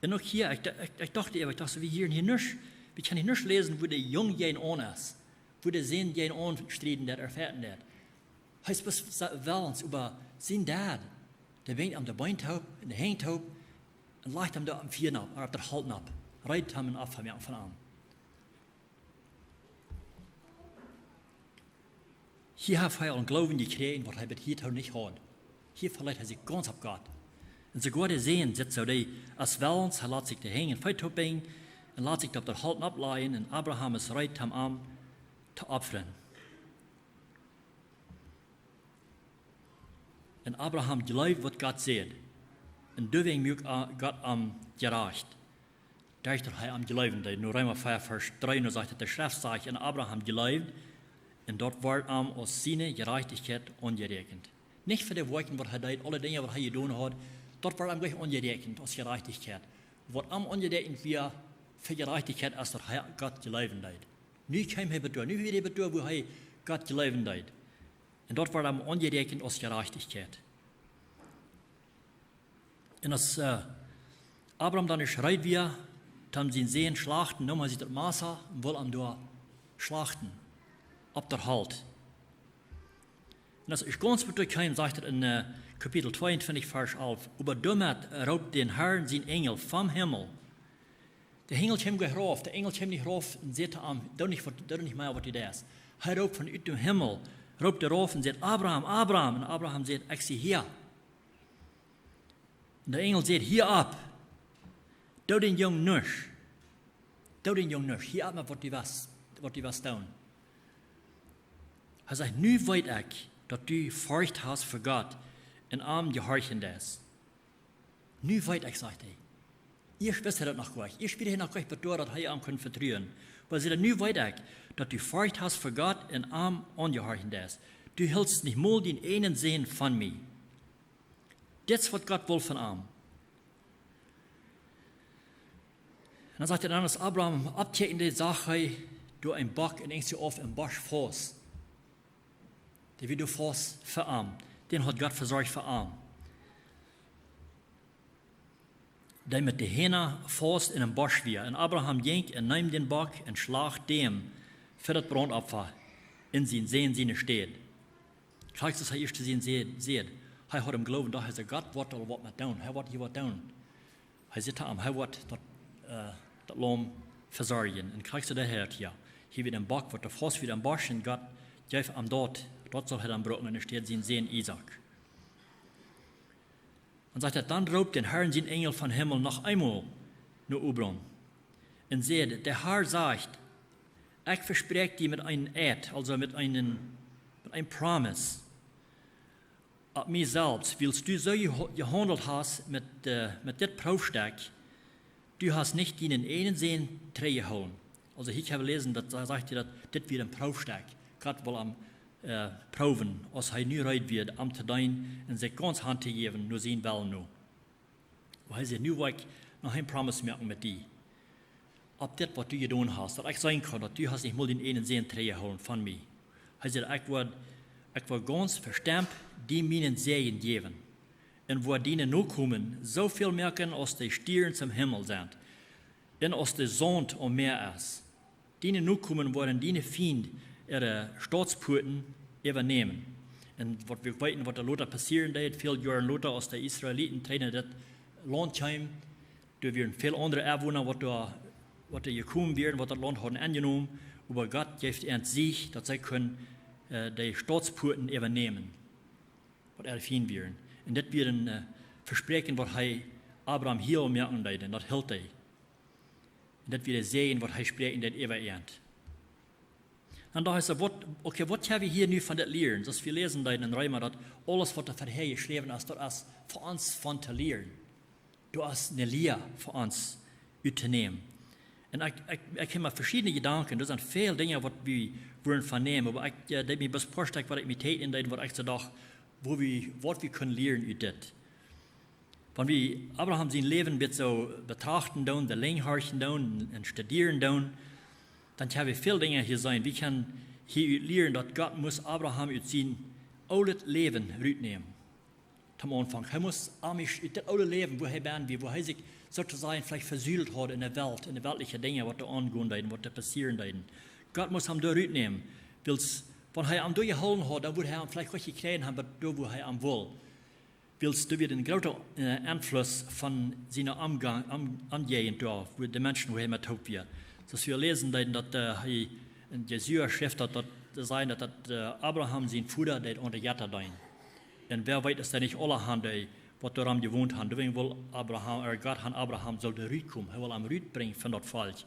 Un uk hia, ekj, ekj, ekj docht äwa, ekj docht soo, wie hia, hia nuscht, wie kjennen hia nuscht läsen, wua de Jung jäajenaun es, wua de Sän jäajenaun strieden deit, erfechten deit. Hee es bloos wellens, oba sien Dad, dee binjt am de Been toop un de Henj toop un lajcht am doa opp daut Fia nopp, ooda opp daut Holt nopp, reed am een Opfa moaken von am. Hia haft hee aul een Gloowen jekjräajen, waut hee bat hia nich haud. Hia velat hee sikj gaunz opp Gott. Un soogoa de Sän sitt soo, dee es wellens, hee lat sikj de Henj un Feet toop binjen un lat sikj opp daut Holt nopp lajen, un Abraham es reed, am, am to opfren. Un Abraham jleewd, waut Gott säd. Un doawäajen muak Gott am jerajcht, derch daut hee am jleewen deed. Nu Reema vea, Varsch dree, nu sajcht et, de Schreft sajcht: "Un Abraham jleewd, un daut wort am aus siene Jerajchtichkjeit aunjeräakjent." Nich fa de Woakjen, waut hee deed, aule Dinja, waut hee jedonen haud, daut wort am jlikj aunjeräakjent aus Jerajchtichkjeit. Waut am aunjeräakjent wia fa Jerajchtichkjeit, es daut hee Gott jleewen deed. Nu kjeem hee bat doa, nu wia hee bat doa, wua hee Gott jleewen deed. Un daut wort am aunjeräakjent aus Jerajchtichkjeit. Un aus Abraham dan ieescht reed wia, toom sienen Sän schlachten, neem hee sikj daut Massa un wull am doa schlachten, opp daut Holt. Un aus hee gaunz bat doa kjeem, sajcht et en Kapitel tweeuntwintich, Varsch alf: "Oba doamet roopt dän Harn sien Enjel vom Himmel." De Enjel kjeem nich rauf, de Enjel kjeem nich rauf un säd to am: "Doo nich waut, doo nich mea waut du deist." Hee roopt von ut dän Himmel, roopt hee rauf un säd: "Abraham, Abraham." Un Abraham säd: "Ekj sie hia." Un de Enjel säd: "Hia opp. Doo dän Jung nuscht. Doo dän Jung nuscht. Hia opp met waut du west, waut du west doonen." Hee sajcht: "Nu weet ekj, daut du Forcht hast fa Gott un am jehorchen deist." Nu weet ekj, sajcht hee, Ieescht wist hee daut noch goanich. Ieescht wia hee noch goanich bedoat, daut hee am kunn vetruen. Oba see, nu weet ekj, daut du Forcht hast fa Gott un am aunjehorchen deist. Du hilst nich mol dien eenen Sän von mie. Dit es waut Gott wull von am. Un dan sajcht hee, dan aus Abraham oppkjikjt, sach hee doa een Bock un denkjt sikj auf, een Bosch faust. Dee wia doa faust fa am. Dän haud Gott vesorcht fa am. Dee met de Hieena faust en een Bosch wia. Un Abraham jinkj un neem dän Bock un schlacht däm fa daut Brauntopfa en sien Sän siene Städ. Krakjt soo aus hee ieescht to sien Sän säd. Hee haud em Gloowen, daut hee säd, Gott woat doa waut met doonen. Hee woat hia waut doonen. Hee säd to am, hee woat daut, äh, daut Laum vesorjen. Un krakjt soo deed hee daut hia. Hia wia een Bock, waut doa faust wia em Bosch, un Gott jeef am daut. Daut sull hee dan brucken en de Städ sien Sän Isaak. Dan sajcht hee, dan roopt dän Herrn sien Enjel vom Himmel noch eemol no Abram un säd: De Herr sajcht: Ekj vespräakj die met eenen Eid, aulsoo met eenen, met eene Promise, opp mie selfst, wiels du soo jeha-, jehaundelt hast met, äh, met dit Proowstekj, du hast nich dienen eenen Sän trigjjehoolen. Aulsoo hia kjenn wie läsen, daut hee sajcht, daut dit wia een Proowstekj. Gott wull am, äh, proowen, aus hee nu reed wia, am to deenen un sikj gaunz hantojäwen no sienen Wellen no. Oba hee säd: Nu woa ekj noch eene Promise moaken met die. Opp dit, waut du jedonen hast, daut ekj seenen kaun, daut du hast nich mol dien eenen Sän trigjjehoolen von mie. Hee säd: Ekj woa, ekj woa gaunz vestonen die mienen Säajen jäwen. Un woa diene Nokomen soo väl moaken aus de Stierns aum Himmel sent un aus de Saunt aum Mäa es. Diene Nokomen woaren diene Fiend äare Stautspuaten äwanämen. Un waut wie weeten, waut doa lota passieren deed, väl Joaren lota, aus de Israeliten trigj en daut Launt kjeemen, doa wieren väl aundre Enwona, waut doa, waut doa jekomen wieren, waut daut Launt hauden enjenomen, oba Gott jeef an Sieg, daut see kunnen, äh, de Stautspuaten äwanämen, waut äare Fiend wieren. Un dit wia een, äh, Vespräakjen, waut hee Abraham hia aul moaken deed, un daut hilt hee. Un daut wia de Säajen, waut hee spräakjen deed äwa an. Un dan es et, waut, okay, waut kjenn wie hia nu von dit lieren? Soo aus wie läsen deeden en Reema, daut aules, waut doa verhäa jeschräwen es, daut es fa ons von to lieren. Daut es eene Lia fa ons uttonämen. Un ekj, ekj, ekj hab mie veschiedne Jedanken, doa sent väl Dinja, waut wie wudden von nämen, oba ekj, äh, deed mie bloos poa Stekj, waut ekj mie Tiet endeed, waut ekj soo docht, woo wie, waut wie kunnen lieren ut dit. Wan wie Abraham sien Läwen een bät soo betrachten doonen, de Lenj horchen doonen un studieren doonen, dan kjenn wie väl Dinja hia seenen. Wie kjennen hia ut lieren, daut Gott must Abraham ut sien oolet Läwen rutnämen. Toom Aunfank. Hee must am ut daut oole Läwen, wua hee bie wia, wua hee sikj sootosajen veleicht vesuult haud en de Welt, en de weltliche Dinja, waut doa aungonen deeden, waut doa passieren deeden. Gott must am doa rutnämen. Wiels, wan hee am doa jehoolen haud, dan wudd hee am veleicht goot jekjräajen haben, bat doa, wua hee am wull. Wiels doa wia een groota, äh, Enfluss von siene Omga-, Om-, Omjäajent doa, wua de Menschen, wua hee met toop wia. Soo aus wie läsen deeden, daut, äh, hee en Josua schreef, daut, daut, daut säd, daut, daut, äh, Abraham sien Voda deed aun de Jetta deenen. Un wäa weet, aus dee nich aule han, dee, waut doa rom jewont han. Doawäajen wull Abraham, äh, Gott han Abraham sull doa rutkomen. Hee wull am rutbrinjen von daut Volkj,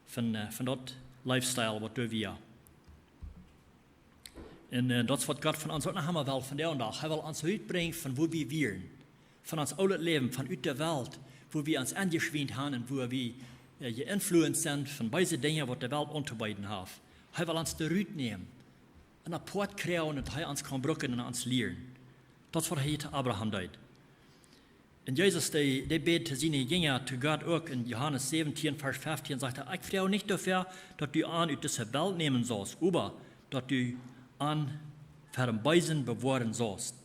von, äh, von daut Lifestyle, waut doa wia. Un, äh, daut es, waut Gott von ons uk noch emol well vondoag dän Dach. Hee well ons rutbrinjen von wua wie wieren. Von ons oolet Läwen, von ut de Welt, wua wie ons enjeschwient han un wua wie, äh, jeinfluenced sent von beese Dinja, waut de Welt auntobeeden haft. Hee well ons doa rutnämen. Un apoat kjrieen, daut hee ons kaun brucken un ons lieren. Daut es, waut hee to Abraham deed. Un Jesus, dee, dee bäd to siene Jinja, to Gott uk en Johanes säwentieen, Varsch feftieen, sajcht hee: Ekj froag nich doafäa, daut du an ut dise Welt nämen saust, oba daut du an ver däm Beesen bewoaren saust.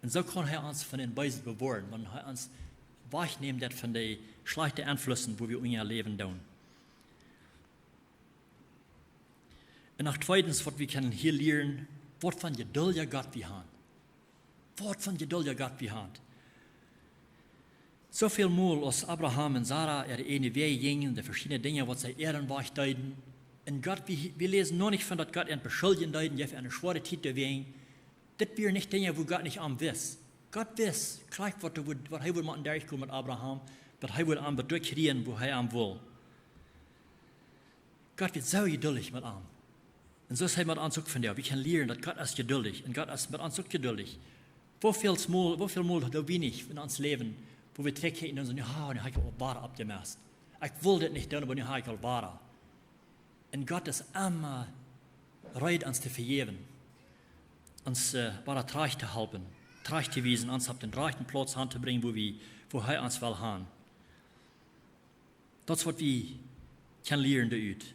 Un soo kaun hee ons von dän Beesen bewoaren, wan hee ons wajchnämen deit von de schlajchte Enflussen, wua wie unja läwen doonen. Un noch tweedens, waut wie kjennen hia lieren, waut fa een jeduldja Gott wie han. Waut fa een jeduldja Gott wie han. Soo väl mol aus Abraham un Sara äare ieejne Wäaj jinjen, de veschiedne Dinja, waut see äaren Wajch deeden. Un Gott, wie, wie läsen noch nich von, daut Gott an beschuljen deed un jeef an eene schwoare Tiet doawäajen. Dit wieren nich Dinja, wua Gott nich aun wist. Gott wist krakjt, waut hee wudd, waut hee wudd motten derchgonen met Abraham, daut hee wudd am doa kjrieen, wua hee am wull. Gott wia soo jeduldich met am. Un soo es hee met ons uk vondoag. Wie kjennen lieren, daut Gott es jeduldich. Un Gott es met ons uk jeduldich. Woo väl mol, woo väl mol doo wie nich en ons Läwen, Wua wie trigj kjikjen un sajen: "Ja, nu hab ekj aul wada oppjemest. Ekj wull dit nich doonen, oba nu hab ekj aul wada." Un Gott es emma reed, ons to vejäwen, ons, äh, wada trigj to halpen, trigj to wiesen, ons opp dän rajchten Plauz han to brinjen, wua wie, wua hee ons well han. Daut es waut wie kjennen lieren doaderch.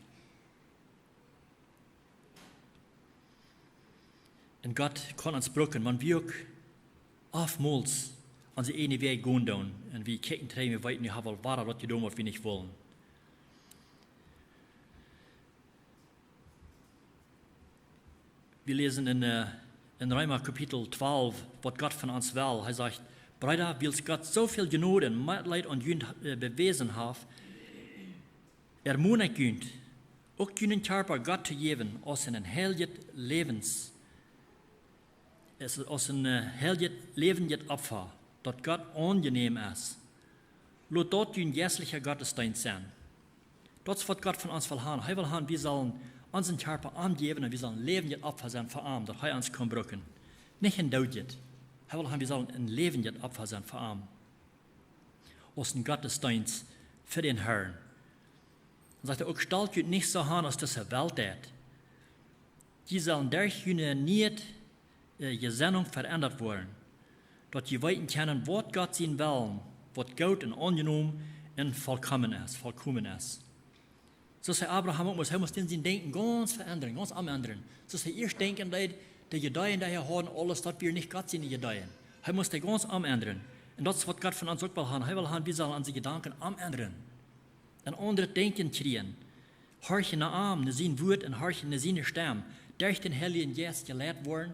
Un Gott kaun ons brucken, wan wie uk oftmols onse eejne Wäaj gonen doonen. Un wie kjikjen trigj, wie weeten, wie haben aul wada daut jedonen, waut wie nich wullen. Wie läsen en, äh, en Reema Kapitel twalf, waut Gott von ons well. Hee sajcht: "Breeda, wiels Gott soo väl Jnod un Metleet aun junt, äh, bewäsen haft, ermon ekj junt, uk junen Kjarpa Gott to jäwen, aus een heiljet Läwens-, es, aus een, äh, heiljet, läwendjet Opfa, daut Gott aunjenäm es. Lot daut jun jeistlicha Gottesdeenst sennen." Daut es waut Gott von ons well han. Hee well han, wie sellen onsen Kjarpa am jäwen un wie sellen läwendjet Opfa sennen fa am, daut hee ons kaun brucken. Nich een doodjet. Hee well han, wie sellen een läwendjet Opfa sennen fa am. Aus een Gottesdeenst fa dän Herrn. Dan sajcht hee uk: "Stalt junt nich soo aun, aus dise Welt deit. Jie sellen derch june niee, äh, Jesennunk veendat woaren, daut jie weeten kjennen, waut Gott sien Wellen, waut goot un aunjenomen un volkomen es, volkomen es." Soo aus hee Abraham uk must, hee must dan sien Denkjen gaunz veendren, gaunz omendren. Soo aus hee ieescht denkjen deed, de Jedanken, dee hee haud, aules daut wia nich Gott siene Jedanken. Hee must dee gaunz omendren. Un daut es waut Gott von ons uk well han. Hee well han, wie sellen onse Jedanken omendren. Een aundret Denkjen kjrieen. Horchen no am, no sien Wuat un horchen no siene Stemm. Derch dän Heiljen Jeist jeleit woaren,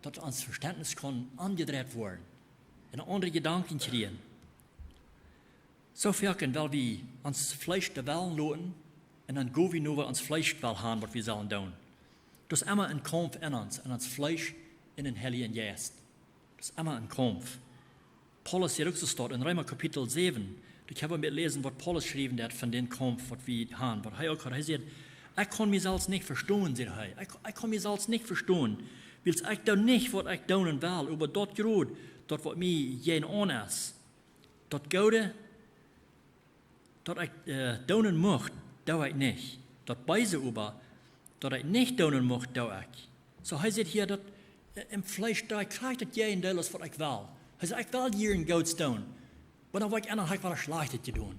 daut ons Vestentnis kaun aunjedreit woaren. Un aundre Jedanken kjrieen. Soo foaken well wie ons Fleesch de Wellen loten un dan go wie no waut ons Fleesch well han, waut wie sellen doonen. Daut es emma een Kaumf en ons, en ons Fleesch un dän Heiljen Jeist. Daut es emma een Kaumf. Paulus sajcht uk soo, steit en Reema Kapitel säwen. Doa kjenn wie mol läsen, waut Paulus schreef, daut von dän Kaumf, waut wie han, waut hee uk haud. Hee sajcht: "Ekj kaun mie selfst nich vestonen", sajcht hee. "Ekj, ekj kaun mie selfst nich vestonen, wiels ekj doo nich, waut ekj doonen well, oba daut jrod, daut waut mie jäajenaun es. Daut Goode, daut ekj, äh, doonen mucht, doo ekj nich. Daut Beese oba, daut ekj nich doonen mucht, doo ekj." Soo, hee sajcht hia, daut, äh, em Fleesch doo ekj krakjt daut Jäajendeel aus waut ekj well. Hee sajcht: "Ekj well hia een Goodet doonen, oba dan woa ekj enn, dan hab ekj wada Schlajchtet jedonen.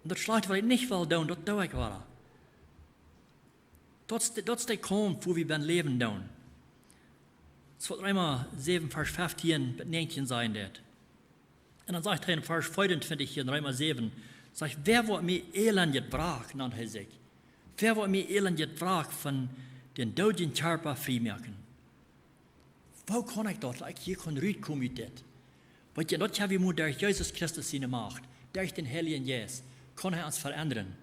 Un daut Schlajchte, waut ekj nich well doonen, daut doo ekj wada." Daut es de, daut es de Kaumf, wua wie bie läwen doonen. Daut es waut Reema säwen, Varsch feftieen bat näajentieen sajcht daut. Un dan sajcht hee en Varsch veeauntwintich hia en Reema säwen, sajcht: "Wäa woat mie elendjet Wrak", nant hee sikj. "Wäa woat mie elendjet Wrak von dän doodjen Kjarpa frie moaken?" Woo kaun ekj daut, daut ekj hia kaun rutkomen ut dit? Weetst, daut hab wie mau derch Jesus Christus siene Macht, derch dän Heiljen Jeist, kaun hee ons veendren.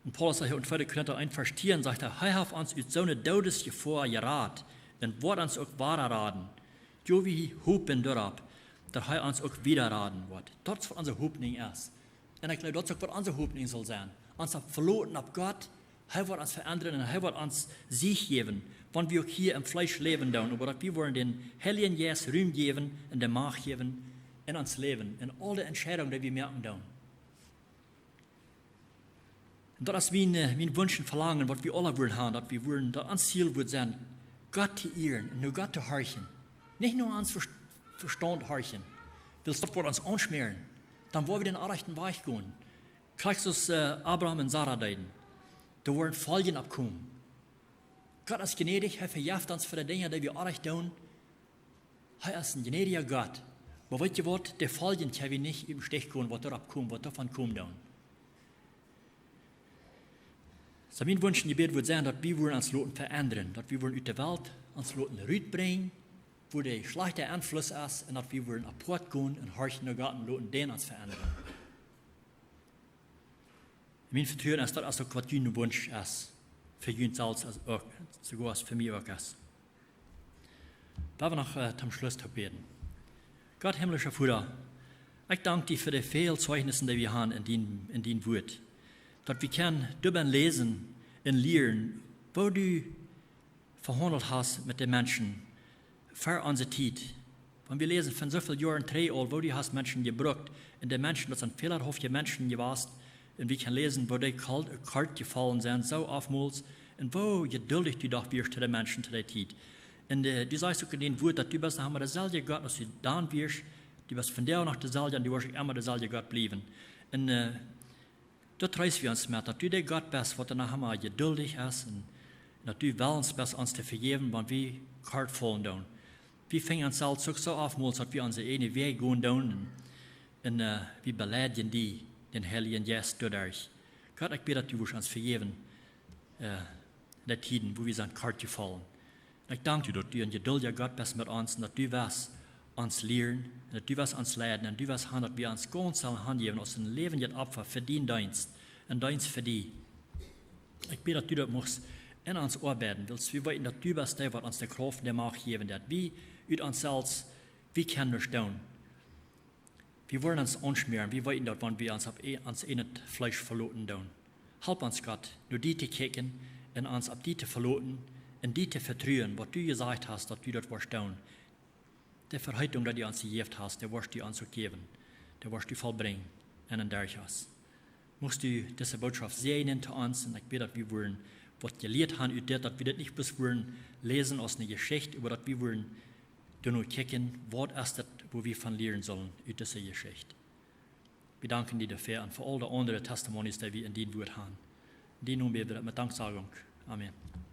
Un Paulus sajcht en tweede Korinta eent Varsch tieen, sajcht hee: "Hee haft ons ut soone Doodesjefoa jerat un woat ons uk wada raden. Jo, wie hopen doaropp, daut hee ons uk wada raden woat." Daut es waut onse Hopninj es. Un ekj jleew, daut es uk waut onse Hopninj saul sennen. Ons opp veloten opp Gott, hee woat ons veendren un hee woat ons Sieg jäwen, wan wie uk hia em Fleesch läwen doonen, oba daut wie woaren dän Heiljen Jeist Rum jäwen un de Macht jäwen en ons Läwen, en aule Entscheidungen, dee wie moaken doonen. Un daut es mien, äh, mien Wunsch un Velangen, waut wie aule wudden han, daut wie wudden, daut ons Ziel wudd sennen, Gott to ieren un no Gott to horchen. Nich no ons Ver-, Vestaunt horchen, wiels daut woat ons aunschmäaren. Dan woa wie dän orrajchten Wajch gonen. Krakjt soo aus, äh, Abraham un Sara deeden. Doa woaren Foljen oppkomen. Gott es jnädich, hee vejeft ons fa de Dinja, dee wie orrajcht doonen. Hee es een jnädja Gott. Oba weetst waut, de Foljen kjenn wie nich em Stich loten, waut doaropp kjemt, waut doavon kjemt dan. Soo mien Wunsch un Jebäd wudd sennen, daut wie wudden ons loten veendren, daut wie wudden ut de Welt ons loten rutbrinjen, wua de schlajchta Enfluss es, un daut wie wudden apoat gonen un horchen no Gott un loten dän ons veendren. Mien Vetruen es, daut es uk waut jun Wunsch es, fa junt selfst es uk, soogoa aus fa mie uk es. Lot ons noch, äh, toom Schluss toop bäden. Gott, himmlischa Voda, ekj dank die fa de väl Zeijnissen, dee wie han en dien, en dien Wuat. Daut wie kjennen doabennen läsen un lieren, woo du vehaundelt hast met de Menschen ver onse Tiet. Wan wie läsen von soo väl Joaren trigj aul, woo du hast Menschen jebrukt, un de Menschen, daut sent fälahaufe Menschen jewast, un wie kjennen läsen, woo dee kalt, kort jefollen sent, soo oftmols, un woo jeduldich du doch wieescht to de Menschen to dee Tiet. Un äh, du sajchst uk en dien Wuat, daut du best noch emma deselwja Gott aus du dan wieescht, du best vondoag noch deselwja un du woascht uk emma deselwja Gott bliewen. Un äh, daut treest wie ons met, daut du de Gott best, waut noch emma jeduldich es, un, un daut du wellens best ons to vejäwen, wan wie kort follen doonen. Wie finjen ons selfst uk soo oftmols, daut wie onse eejne Wäaj gonen doonen, un, un äh, wie beleidjen die, dän Heiljen Jeist, doaderch. Gott, ekj bäd, daut du wurscht ons vejäwen, äh, de Tieden, wua wie sent kort jefollen. Un ekj dank die, daut du en jeduldja Gott best met ons, un daut du west ons lieren, un daut du west ons leiden, un du west han, daut wie ons gaunz sellen hanjäwen aus en läwendjet Opfa fa dien Deenst, en Deenst fa die. Ekj bäd, daut du daut muchst en ons oabeiden, wiels wie weeten, daut du best dee, waut ons de Krauft un de Macht jäwen deit. Wie ut ons selfst, wie kjennen nuscht doonen. Wie woaren ons aunschmäaren, wie weeten daut, wan wie ons opp e-, ons ieejnet Fleesch veloten doonen. Help ons, Gott, no die to kjikjen un ons opp die to veloten un die to vetruen, waut du jesajcht hast, daut du daut woascht doonen. De Veheetunk, daut du ons jejäft hast, dee woascht du ons uk jäwen. Dee woascht du vollbrinjen en un derch ons. Muchst du dise Bootschoft säajnen to ons, un ekj bäd, daut wie wudden waut jelieet han ut dit, daut wie dit nich bloos wudden läsen aus ne Jeschicht, oba daut wie wudden doano kjikjen, waut es daut, wua wie von lieren sellen ut dise Jeschicht. Wie danken die doafäa un fa aul de aundre testimonies, dee wie en dien Wuat han. En dien Nomen bäd wie daut met Danksagung. Amen.